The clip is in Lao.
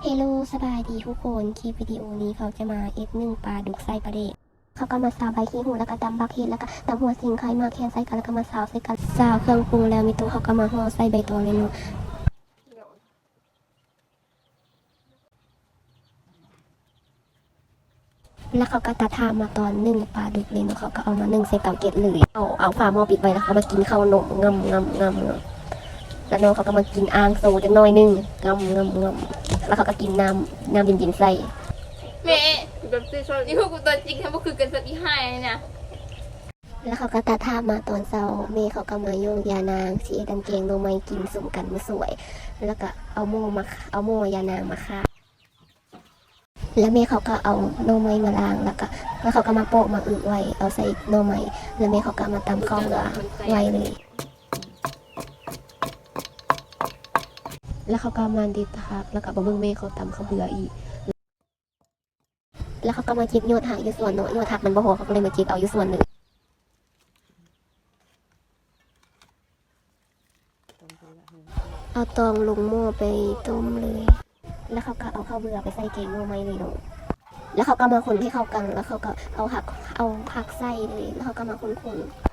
ເຮໂລ ສະບາຍດີທຸກຄົນ, ຄລິບວິດີໂອນີ້ເຂົາຈະມາເຮັດໜຶ້ງປາດຸກໃສ່ປາແດກ. ເຂົາກໍມາຊາວໃບຂີ້ຫູ ແລ້ວກໍຕຳບັກເຫັດ ແລ້ວກໍຕຳຫົວຊິງ ໄຂ່ໝາກແຂ້ງໃສ່ກັນ ແລ້ວກໍມາຊາວໃສ່ກັນ. ຊາວເຄື່ອງປຸງແລ້ວ ແມ່ຕູ້ເຂົາກໍມາຫໍ່ໃສ່ໃບຕອງເລີຍເນາະ. ແລ້ວເຂົາກໍຕັດພາບມາຕອນໜຶ້ງປາດຸກເລີຍເນາະ, ເຂົາກໍເອົາມາໜຶ້ງໃສ່ເຕົາແກັສເລີຍ. ເອົາ ເອົາຝາໝໍ້ປິດໄວ້ ແລ້ວເຂົາມາກິນເຂົ້າໜົມ ງຳ ງຳ ງຳ. ແລ້ວນ້ອງເຂົາກໍມາກິນອ່າງໂຊຈັກໜ້ອຍໜຶ່ງ ງຳ ງຳ ງຳ. ແລ້ວເຂົາກໍກິນນ້ຳ ນ້ຳເຢັນໆໃສ່. ແມ່ ແບບນີ້ ນີ້ຄືກູຕົວຈິງ ບໍ່ຄືກັນກັບອີ່ຫ່ານີ້ນະ. ແລ້ວເຂົາກໍຕັດພາບມາຕອນເຊົ້າ, ແມ່ເຂົາກໍມາໂຍກຢານາງ ຊິເຮັດອັນແກງໜໍ່ໄມ້ກິນສຸມກັນມື້ສວຍ. ແລ້ວກໍເອົາໝໍ້ມາ ເອົາໝໍ້ຢານາງມາຂ້າງ. ແລ້ວແມ່ເຂົາກໍເອົາໜໍ່ໄມ້ມາລ້າງ ແລ້ວກໍ ແລ້ວເຂົາກໍມາໂປະມາອຶໄວ້ ເອົາໃສ່ໜໍ່ໄມ້. ແລ້ວແມ່ເຂົາກໍມາຕຳເຂົ້າເບືອໄວ້ເລີຍ. ແລ້ວເຂົາກໍມາເດັດຜັກ ແລ້ວກໍມາເບິ່ງແມ່ເຂົາຕຳເຂົ້າເບືອອີກ. ແລ້ວເຂົາກໍມາເກັບຍອດຮັກຢູ່ສວນເນາະ, ຍອດຮັກມັນບໍ່ພໍ ເຂົາກໍເລີຍມາເກັບເອົາຢູ່ສວນເລີຍ. ເອົາຕອງລົງໝໍ້ໄປຕົ້ມເລີຍ. ແລ້ວເຂົາກໍເອົາເຂົ້າເບືອໄປໃສ່ແກງໜໍ່ໄມ້ເລີຍເນາະ. ແລ້ວເຂົາກໍມາຄົນໃຫ້ເຂົ້າກັນ ແລ້ວເຂົາກໍເອົາຮັກ ເອົາຜັກໃສ່ເລີຍ ແລ້ວເຂົາກໍມາຄົນໆ.